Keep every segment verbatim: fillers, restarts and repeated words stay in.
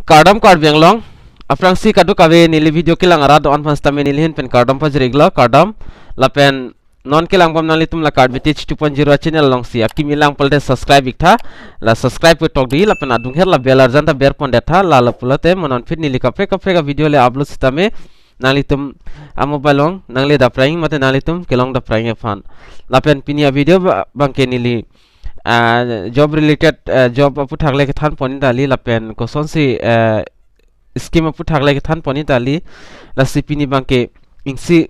Kardom Karbi Anglong, aphrangsi kadokave neli video kelang arat do-an aphan sitame neli ahin pen kardom pajir-iklo, kardom. Lapen non kelang bom nanglitum la Karbi Teach two point zero channel alongsi akimi lang pulote subscribe-iktha, la subscribe ketok di, lapen adungher la bell arjan ta berpon detha, la lapulote mo non aphi neli kaprek kaprek a-video le upload sitame nanglitum a-mobile along nangle daphrang mate nanglitum kelong daphrang aphan. Lapen pini a-video ba-, abangke neli, ah, job related, ah, job aphuthak le kethan pon-ik kali, lapen kosonsi, ah, scheme aphuthak le kethan pon-ik kali, lasi pini abangke isi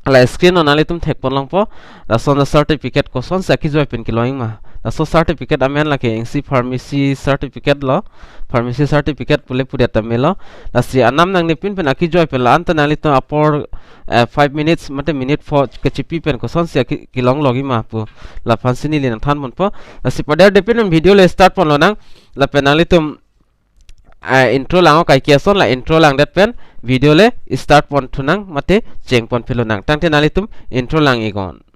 la screen along nanglitum thek pon longpo, lason a-certificate kosonsi akejoi pen kelong ma. Laso certificate amen lake isi pharmacy certificate lo, pharmacy certificate pule pudet tame lo. Lasi anam nangnepin pen akejoi pen la-an ta nanglitum apor, eh, five minutes mate minute four kechipi pen kosonsi ake kelong longji ma pu, laphansi neli nangthan ponpo. Lasi paderdepin pen video le start pon lonang, lapen nanglitum ah, intro lang-o kaike ason, la intro langdet pen video le start pon thunang mate cheng pon philonang. Tangte nanglitum intro lang-iknon.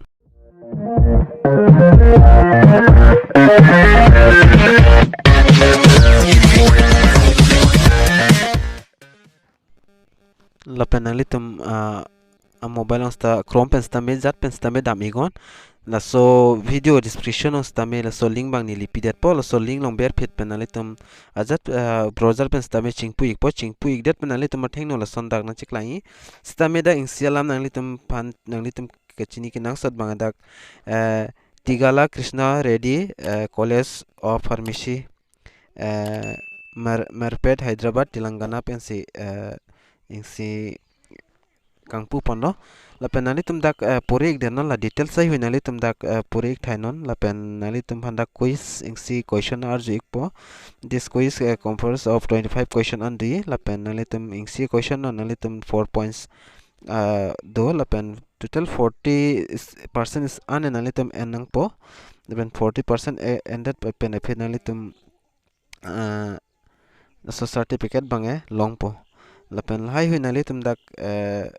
Lapen nanglitum, ah, a-mobile along sita Chrome pen sitame, jat pen sitame dam-iknon. Laso video description along sitame laso link abang neli pidetpo, laso link along berphit pen nanglitum ajat, ah, browser pen sitame chingpu-ikpo, chingpu-ikdet pen nanglitum athengno lason dak nangcheklang-ik. Sitame dak isi alam nanglitum aphan, nanglitum kachini kenangsot abang dak, eh, Tigala Krishna Reddy, eh, College of Pharmacy, eh, Mer-, Merpet, Hyderabad, Telangana pensi, eh, isi kangpu ponlo. Lapen nanglitum dak, eh, pori-ikdetnon, la details haihui nanglitum dak, eh, pori-ik thainon. Lapen nanglitum aphan dak quiz, isi question arju-ikpo. This quiz, eh, comprises of twenty-five question only. Lapen nanglitum isi question non nanglitum four points, eh, do. Lapen total forty is, percent is an nanglitum en nangpo. Lapen forty percent e-, endet pen aphi nanglitum, ah, laso certificate abang, eh, longpo. Lapen lahaihui nanglitum dak, eh,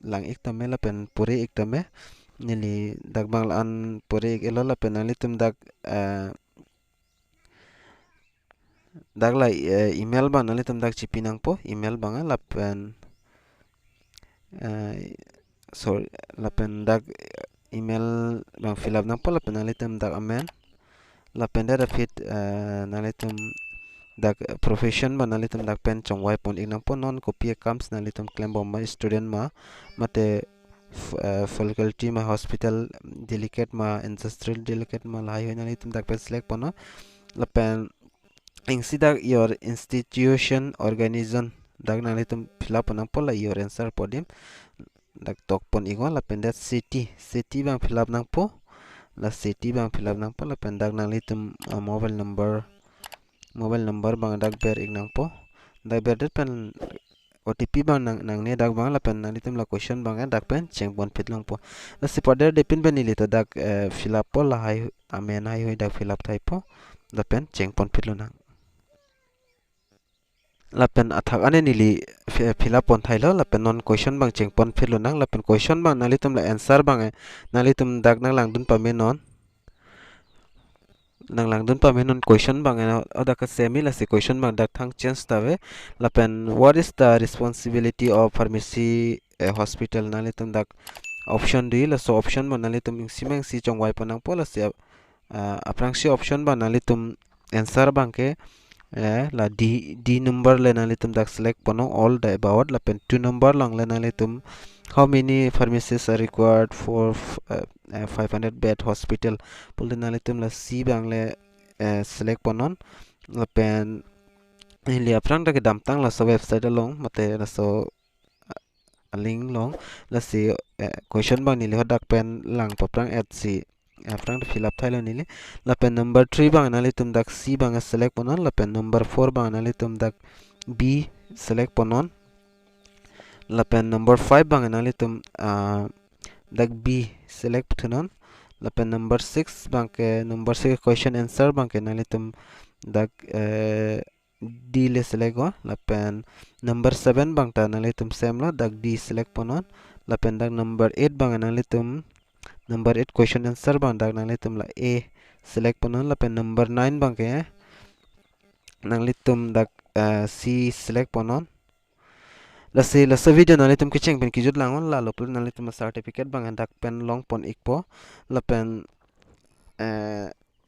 lang-ik tame lapen pori-ik tame. Neli dak abang la-an pori-ik-etlo lapen nanglitum dak, eh, dak la, eh, email abang nanglitum dak chipi nangpo, email abang, eh, lapen, eh, sorry, lapen dak email abang fill up nangpo, lapen nanglitum dak amen. Lapen dak aphi, eh, nanglitum dak profession abang nanglitum dak pen chongvai pon-ik nangpo, non kopi akam si nanglitum klem bom ma, student ma, mate f-, eh, faculty ma, hospital delegate ma, industrial delegate ma, lahaihui nanglitum dak pen select ponnon. Lapen isi dak your institution, organization dak nanglitum fill up pon nangpo, la your answer pu adim dak tok pon-iknon. Lapen dak city, city abang fill up nangpo, la city abang fill up nangpo, lapen dak nanglitum, ah, mobile number, mobile number abang dak ber-ik nangpo. Dak berdet pen O T P abang nang, nangne dak abang, lapen nanglitum la question abang, eh, dak pen cheng pon phit longpo. Lasi paderdepin pen neli ta dak, eh, fill up po, lahai amen haihui dak fill up thaipo, lapen cheng pon phit lonang. Lapen athak an neli fi-, fill up pon thailo, lapen non question abang cheng pon phit lonang, lapen question abang nanglitum la answer abang, eh, nanglitum dak nanglangdun pamenon. Nanglangdun pamenon question abang, eh, hadak ke semi, lasi question abang dak thang change ta ave. Lapen what is the responsibility of pharmacy, eh, hospital, nanglitum dak option do, laso option abang nanglitum isi ma isi chongvai pon nangpo, lasi, ah, aphrangsi option abang nanglitum answer abang ke, eh, la D, D number le nanglitum dak select ponnon, all the above, lapen two number along le nanglitum how many pharmacists are required for f-, eh, eh, five hundred bed hospital pulote nanglitum la C abang le, eh, select ponnon. Lapen neli aphrang dak kedamtang laso website along mate laso, ah, link along, lasi, eh, question abang neli hadak pen lang paphrang-et si, eh, aphrang fill up thailo neli. Lapen number three abang nanglitum dak C abang select ponnon, lapen number four abang nanglitum dak B select ponnon. Lapen number five abang nanglitum, ah, dak B select thunon. Lapen number six abang ke, number six question answer abang ke nanglitum dak, eh, D le select-o. Lapen number seven abang ta nanglitum same lo, dak D select ponnon. Lapen dak number eight abang nanglitum, number eight question answer abang dak nanglitum la A select ponnon. Lapen number nine abang ke nanglitum dak eh, C select ponnon. Lasi laso video nanglitum kecheng pen kejut langnon, lalo pulote nanglitum certificate abang dak pen longpon ikpo, lapen, eh,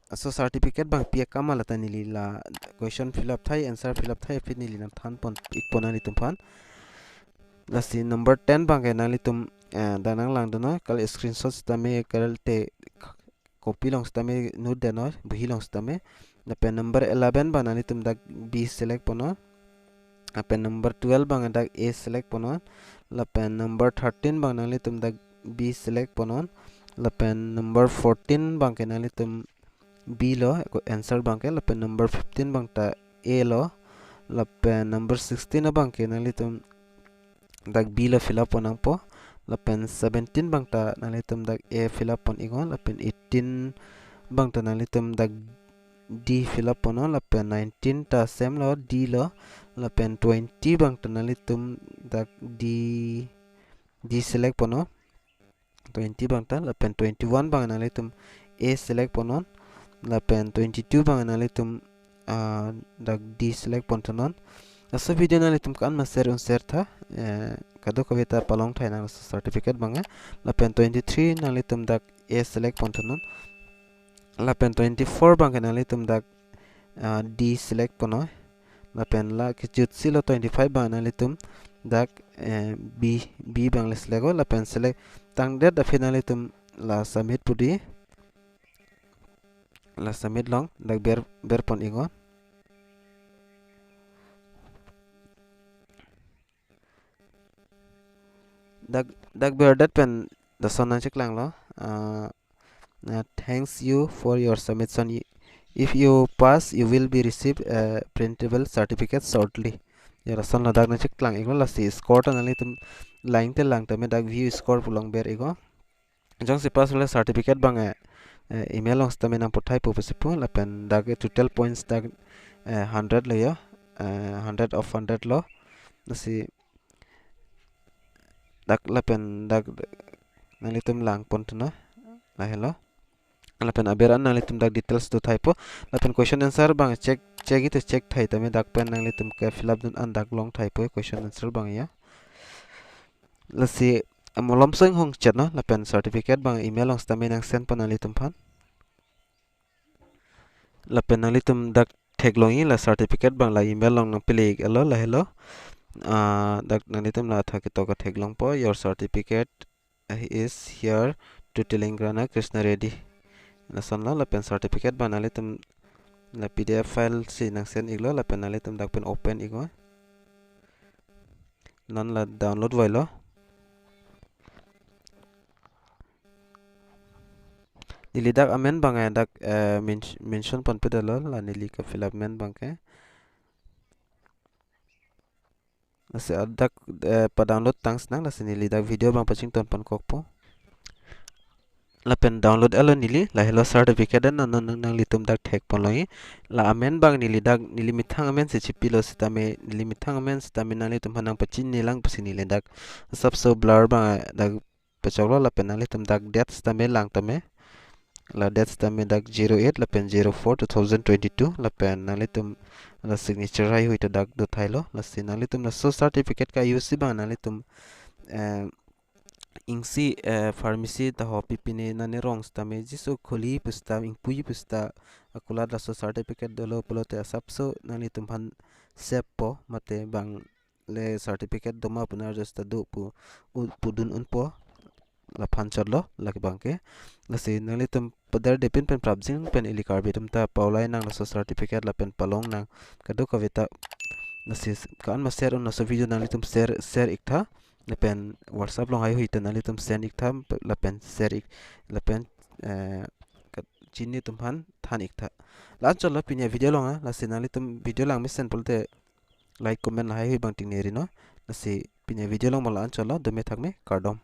laso certificate abang pi akam ma lata neli la question fill up thai, answer fill up thai aphi neli nangthanpon ikpo nanglitum aphan. Lasi number ten abangke nanglitum, eh, dak nanglangdunnon, kali screenshot sitame, kali te copy along sitame note detnon, bohi along sitame. Lapen number eleven abang nanglitum dak B select ponnon. Lapen number twelve abang dak A select ponnon. Lapen number thirteen abang nanglitum dak B select ponnon. Lapen number fourteen abangke nanglitum B lo, answer abangke. Lapen number fifteen abang ta A lo. Lapen number sixteen abangke nanglitum dak B lo fill up pon nangpo. Lapen seventeen abang ta nanglitum dak A fill up pon iknon. Lapen eighteen abang ta nanglitum dak D fill up ponnon. Lapen nineteen ta same lo, D lo. Lapen twenty abang ta nanglitum dak D, D select ponnon. Twenty abang ta, lapen twenty-one abang nanglitum A select ponnon. Lapen twenty-two abang nanglitum, ah, dak D select pon thunon. Laso video nanglitum ko-an ma share un share tha, eh, kadokave ta palong thai nang laso certificate abang, eh. Lapen twenty-three nanglitum dak A select pon thunon. Lapen twenty-four abangke nanglitum dak, ah, D select ponnon. Lapen la kejutsi lo twenty-five abang nanglitum dak, eh, B, B abang le select o, lapen select tangdet aphi nanglitum la submit pu dei. La submit along dak ber, ber pon iknon. Dak, dak berdet pen lason nangcheklang lo. Ah, ah, "Thanks you for your submission. Y-, if you pass, you will be receive a printable certificate shortly." Ya, lason ladak nangcheklang iknon, lasi score ta nanglitum lang te lang tame dak view score pu along ber iknon. Jongsi pass le certificate abang, eh, eh, email along sitame nangpathai pu pusi pu, lapen dak total points dak, eh, hundred lo ya, eh, hundred of hundred lo. Lasi dak lapen dak nanglitum lang pon thunon, lahelo. Lapen aber an nanglitum dak details do thaipo. Lapen question answer abang check, check ite check thai tame dak pen nanglitum ke fill up dun an dak long thaipo question answer abang ya. Lasi malom so inghong chet non, lapen certificate abang email along sitame nangsend pon nanglitum aphan. Lapen nanglitum dak theklongji, la certificate abang la email along nangpili iklo, lahelo. Ah, dak nanglitum la athak ketok theklongpo, "Your certificate is here to Telangana Krishna Reddy." Lason lo, lapen certificate abang nanglitum la P D F file si nangsend iklo, lapen nanglitum dak pen open iknon. Non la download voilo. Neli dak amen abang, eh, dak, eh, men-, mention ponpedetlo, la neli ke fill up amen abangke. Lasi dak, eh, pa download tang sinang, lasi neli dak video abang pachington ponkokpo. Lapen download etlo neli, lahelo certificate an, non, non, nanglitum dak thek ponlongji. La amen abang neli dak, neli methang amen si chipilo sitame, neli methang amen sitame nanglitum aphan nangpachini lang pusi neli dak asapso blur abang dak pachoklo, lapen nanglitum dak date sitame lang tame. La date sitame dak zero eight lapen zero four two thousand twenty-two, lapen nanglitum la signature haihui ta dak do thailo. Lasi nanglitum laso certificate ka-use abang nanglitum, eh, isi, eh, pharmacy ta ho pipine nani rong sitame jiso khuli pusita, ingpui pusita, akulat laso certificate dolo pulote asapso nanglitum aphan save po, mate bang le certificate doma punar just ta do pu, u-, pudun unpo, laphan chotlo, lake abangke. Lasi nanglitum paderdepin pen prapjin pen ili Karbi atum ta paulai nang laso certificate lapen palong nang kadokave ta. Lasi s-, ko-an ma share un laso video nanglitum share, share iktha. Lapen WhatsApp along haihui ta nanglitum send iktha, p-, lapen share ik, lapen, eh, ka-, chini atum aphan than iktha. La-an chotlo pini avideo along, ah, lasi nanglitum video lang mesen pulote like, comment lahaihui abang tingneri non. Lasi pini avideo along mo la-an chotlo, dome thakme, kardom.